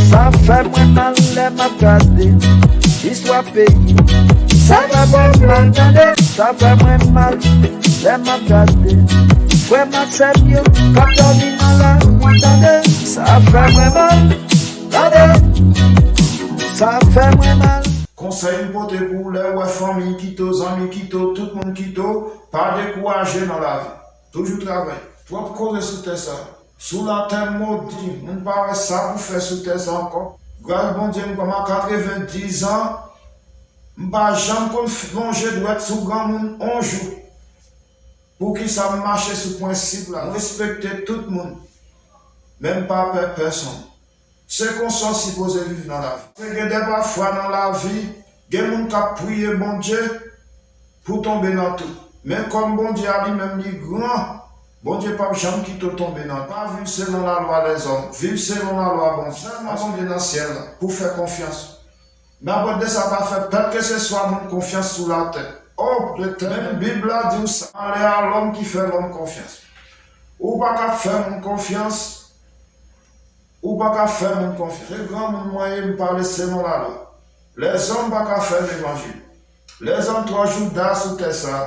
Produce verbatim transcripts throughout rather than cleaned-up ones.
Sa fè mwen mal lè m ap gade istwa peyi. Sa fè mwen mal tande, sa fè mwen mal lè m ap gade frè m ak sè m yo k ap dòmi nan lari, tande. Sa fè mwen mal, tande. Sa fè mwen mal. Konsèy m pote pou w, lè w wè fanmi kite w, zanmi kite w, tout moun kite w, pa dekouraje nan lavi. Toujou travay. Twòp koze sou tè sa. Sou latè modi, moun pa wè sa pou fè sou tè sa ankò. Gras Bondye, m kòm a katrevendiz an, m pa janm konn f- lonje dwèt sou granmoun on jou. Poukisa m mache sou prensip la? M respekte tout moun, men m pa pè pèsonn. Se konsa w sipoze viv nan lavi. Se gen de pafwa nan lavi, gen moun k ap priye Bondye pou tonbe nan tou. Men kòm Bondye a li menm li gran, Bondye p ap janm kite w tonbe nan tou. Pa viv selon lalwa lèzòm, viv selon lalwa Bondye. Sèlman Bondye nan syèl la pou fè konfyans. Nan bòt de sa pa fè kèlkeswa moun konfyans sou latè. O Letènèl, menm Bib la di w sa. Malè a lòm ki fè lòm konfyans. Ou pa ka fè moun konfyans. Ou pa ka fè moun konfyans. Se granmoun mwen ye, m pale selon lalwa. Lèzòm pa ka fè levanjil. Lèzòm twò jouda sou tè sa.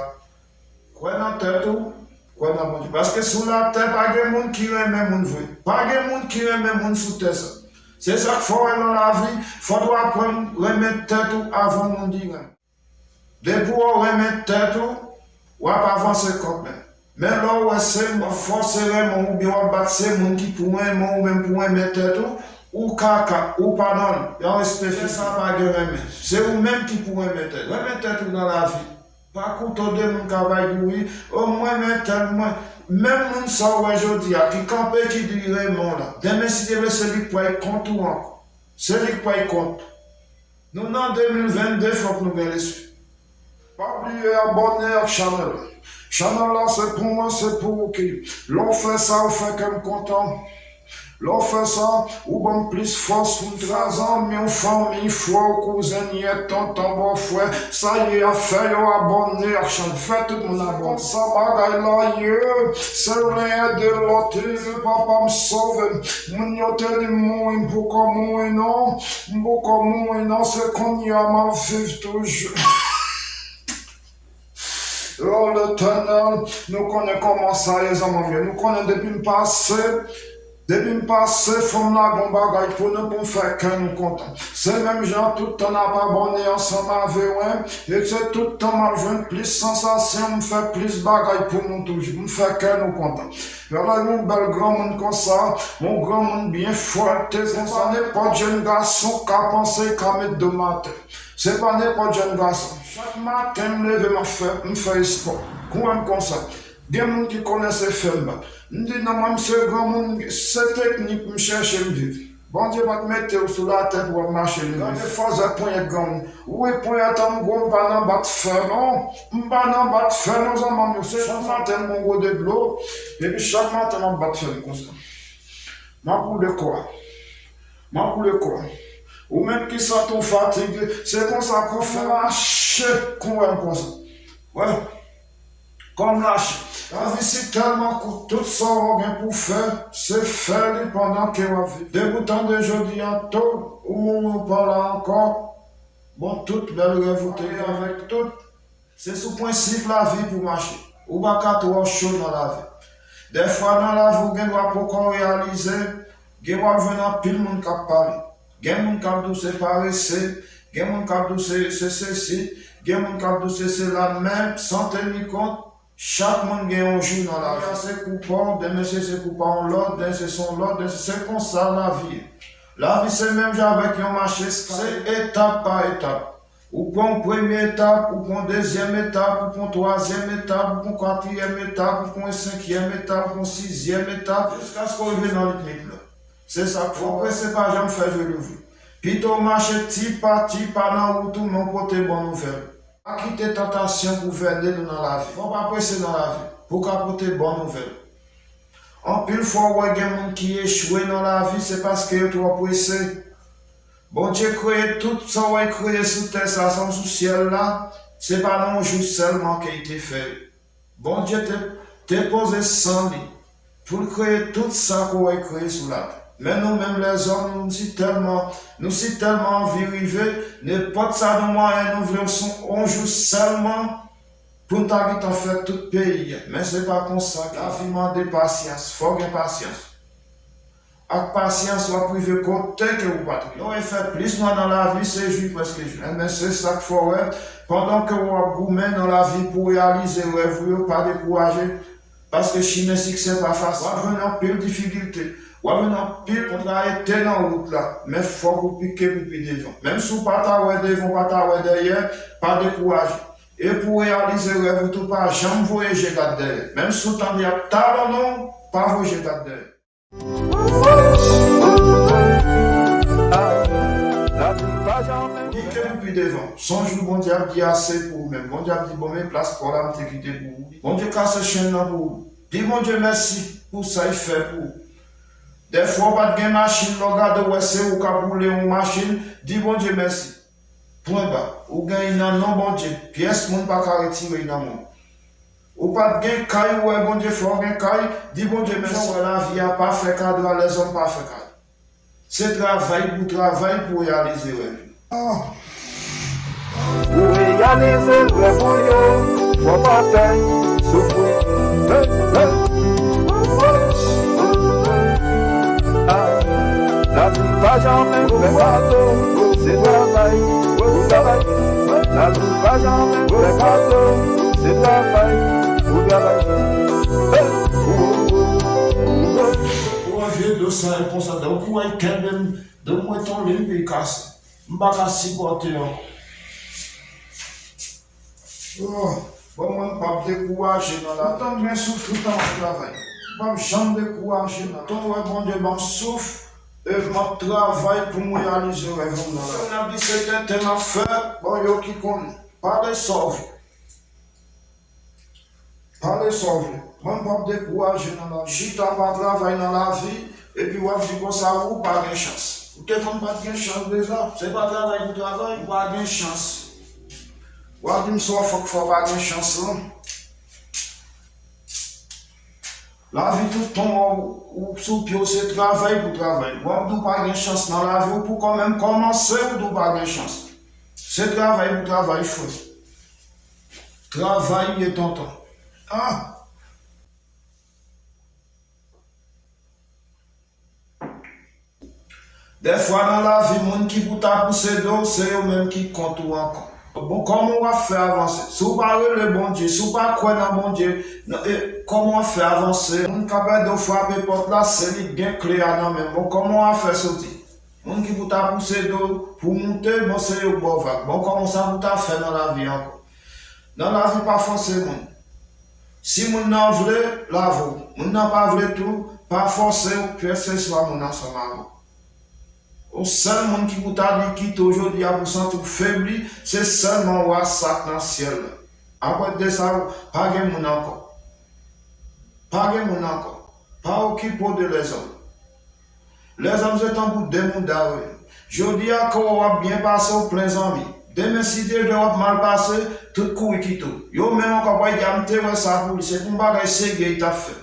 Kwè nan tèt ou, kwè nan Bondye. Paske sou latè, pa gen moun ki renmen moun vre. Pa gen moun ki renmen moun sou tè sa. Se sa k fè w wè nan lavi, fòk w aprann renmen tèt ou avan moun di renmen. Depi w renmen tèt ou, w ap avanse kanmenm. Men lè w wè se moun k ap fòse renmen w oubyen w ap bat se moun ki pou renmen w ou menm pou renmen tèt ou, ou kaka, ou pa nan l, yon respè fè sa pa gen renmen. Se ou menm ki pou renmen tèt. Renmen tèt ou nan lavi. Pa koute de moun k ap bay di w wi, o mwen men tèl mwen. Menm moun sa w wè jodi a ki kanpe ki di renmen w la. Demen si Dye vle se li k pral kont ou ankò. Se li k pral kont. Nou nan de mil vennde, fòk nou gen lespri. Pa bliye abòne ak chanèl la. Chanèl la se pou mwen, se pou ou ki. Lè w fè sa, ou fè kè m kontan. Lè w fè sa, ou ban m plis fòs pou m travay. Zanmi w, fanmi, frè w, kouzen, nyèt, tonton, bòfrè, sa ye a, fè yo abòne ak chanèl. Fè tout moun abòne. Konsa bagay la ye, se len ede lòt. Papa m sove m. Moun yo te di m mouri, m poko mouri non. M poko mouri non, se kounye a m ap viv toujou. O Letènèl, nou konnen kòman sa ye, zanmi m yo. Nou konnen depi m pase, depi m pase, fò m lage yon bagay pou nou, pou m fè kè nou kontan. Se menm jan tout tan n ap abòne ansanm avè w, e se tout tan m ap jwenn plis sansasyon, m fè plis bagay pou nou toujou, m fè kè nou kontan. Yo la yon bèl granmoun konsa, yon granmoun byen fòte konsa, nenpòt jèn gason ka panse ka met do m atè. Se pa nenpòt jèn gason. Chak maten m leve m ap fè, m fè espò. Konprann konsa. Gen moun ki konnen se fè m bat. M di non, mwen m se granmoun, se teknik m chèche m viv. Bondye pa t mete w sou latè pou w ap mache leve. Gade fòzè ponyèt granmoun. Wi, ponyèt an m gwo, m pa nan bat fè non. M pa nan bat fè non, zanmi m yo. Se chak maten m gon gode dlo. Epi chak maten m ap bat fè m konsa. M ap woule kò a. M ap woule kò a. Ou menm ki santi w fatige, se konsa pou w fè mache konwè m konsa. Wè. Kòm lache. Lavi si tèlman kout, tout sa w gen pou fè, se fè li pandan ke w ap viv. Depi w tande jodi a, to, ou mouri ou pa la ankò. Bon, tout bèl rèv ou te gen avèk tout. Se sou prensip lavi pou w mache. Ou pa ka twò cho nan lavi. Dèfwa nan lavi ou gen dwa poko reyalize, gen w ap jwenn anpil moun k ap pale. Gen moun k ap di w se parese, gen moun k ap di w se, se sesi, gen moun k ap di w se sela, men san teni kont, chak moun gen yon jou nan lavi. Jodi a se kou pa w, demen se, se kou pa yon lòt, demen se, se yon lòt, demen se, se konsa lavi ye. Lavi se menm jan avèk yon mach eskalye, se etap pa etap. Ou pran yon premye etap, ou pran yon dezyèm etap, ou pran yon twazyèm etap, ou pran yon katriyèm etap, ou pran yon senkyèm etap, ou pran yon sizyèm etap, jiskaske w rive nan limit la. Se sa k fè w prese pa janm fè je louvri. Pito w mache ti pa ti pa nan wout ou, men w pote bon nouvèl. Pa kite tantasyon gouvène nou nan lavi. Fò w pa prese nan lavi pou w ka pote bon nouvèl. Anpil fwa w wè gen moun ki echwe nan lavi, se paske yo twò prese. Bondye kreye tout sa w wè kreye sou tè sa, sa sou syèl la, se pa nan yon jou sèlman ke l te fè yo. Bondye te, te poze san li pou l kreye tout sa ke w wè kreye sou latè. Men nou menm lèzòm, nou si tèlman, nou si tèlman anvi rive, nenpòt sa nou manyen nou vle, se yon jou sèlman pou n ta gentan fè tout peyi a. Men se pa konsa, lavi mande pasyans, fò w gen pasyans. Ak pasyans, w ap rive kote ke ou pa t rive. Non, e fè plis nwa nan lavi, se jou prèske jou. Enben, se sa k fè w wè, pandan ke w ap goumen nan lavi pou w reyalize rèv ou yo, pa dekouraje, paske chimen siksè pa fasil. W ap jwenn anpil difikilte, w ap jwenn anpil kontrariyete nan wout la, men fòk ou pike pou pi devan. Menm si w pa ta wè devan, w pa ta wè dèyè, pa dekouraje. E pou w reyalize rèv ou tou, pa janm voye je gad dèyè. Menm si w tande y ap talonnen w, pa voye je gad dèyè. Kite pou pi devan. Sonj ou Bondye ap di ase pou ou menm. Bondye ap di, bon, men plas pa w la, m te kite pou ou. Bondye kase chenn nan pou ou. Di Bondye mèsi pou sa l fè pou ou. Dèfwa w pa t gen machin, lè w gade w wè se ou k ap woule yon machin, di Bondye mèsi. Pwen ba. Ou genyen nan non Bondye. Pyès moun pa ka retire l nan men w. Ou pa t gen kay, ou wè Bondye fè w gen kay, di Bondye mèsi. Jan w wè lavi a pa fè kado a, lèzòm pa fè kado. Se travay pou travay pou reyalize rèv yo. Ah. Pou reyalize rèv ou yo, fò pa pè soufri. Hey, hey. Ah, lavi pa janmen fè kado, se travay pou travay. Lavi pa janmen fè kado, se travay pou travay. Hey, oh, oh, oh, oh. Ou wè vye do sa e konsa, donk ou wè kenbe m, donk mwen tonbe m pi kase. M pa ka sipòte ankò. Oh, bon, mwen m p ap dekouraje nan lavi. Toutan m gen souf, toutan m ap travay. M p ap janm dekouraje nan lavi. Toutan w wè Bondye ban m souf, e m ap travay pou m reyalize rèv mwen nan lavi. N ap di se tenten m ap fè, bon, yo ki konnen. Pale sa w vle. Pale sa w vle. Mwen m p ap dekouraje nan lavi. Chita pa travay nan lavi, epi w ap di konsa ou pa gen chans. Ou te konn pa t gen chans deja. Se pa travay pou travay, ou pa gen chans. W ap di m sa w fè k fè w pa gen chans lan. Lavi tout tan w, ou sou pye w, se travay pou travay. W ap di w pa gen chans nan lavi, ou poko menm kòmanse, ou di w pa gen chans. Se travay pou travay, frè. Travay ye tonton. Ah! Dèfwa nan lavi, moun ki pou ta pouse do w, se yo menm ki kont ou ankò. Bon, kòman w ap fè avanse? Si w pa rele Bondye, si w pa kwè nan Bondye, nan, e, kòman w ap fè avanse? Moun k ap ede w frape pòt la, se li k gen kle a nan men l. Bon, kòman w ap fè soti? Moun ki pou ta pouse do w pou w moute, bon, se yo k ba w vag. Bon, kòman sa pou ta fè nan lavi ankò? Nan lavi, pa fòse moun. Si moun nan vle, lave w. Moun nan pa vle tou, pa fòse w, kèlkeswa moun ansanm avè w. Yon sèl moun ki pou ta di kite w jodi a pou w santi w febli, se sèlman wa sa k nan syèl la. Apre de sa, pa gen moun ankò. Pa gen moun ankò. Pa okipe w de lèzòm. Lèzòm se tankou de mouda yo ye. Jodi a, kò w ap byen pase, w plen zanmi. Demen, si Dye vle, w ap mal pase, tout kouri kite w. Yo menm ankò pral di, a, m te wè sa pou li, se pou yon bagay serye li t ap fè.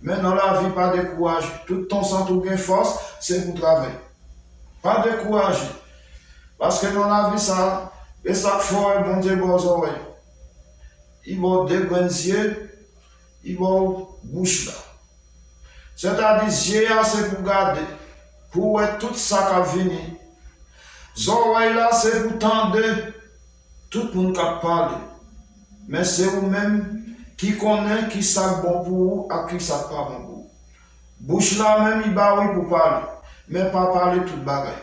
Men nan lavi, pa dekouraje. Tout tan w santi w gen fòs, se pou travay. Pa dekouraje. Paske nan lavi sa a, e sa k fè w wè Bondye ba w zòrèy. Li ba w de grenn zye, li ba w bouch la. Sètadi, zye a se pou gade, pou w wè tout sa k ap vini. Zòrèy la se pou tande tout moun k ap pale. Men se ou menm ki konnen ki sa k bon pou ou ak ki sa k pa bon pou ou. Bouch la menm, li ba w li pou pale, men pa pale tout bagay.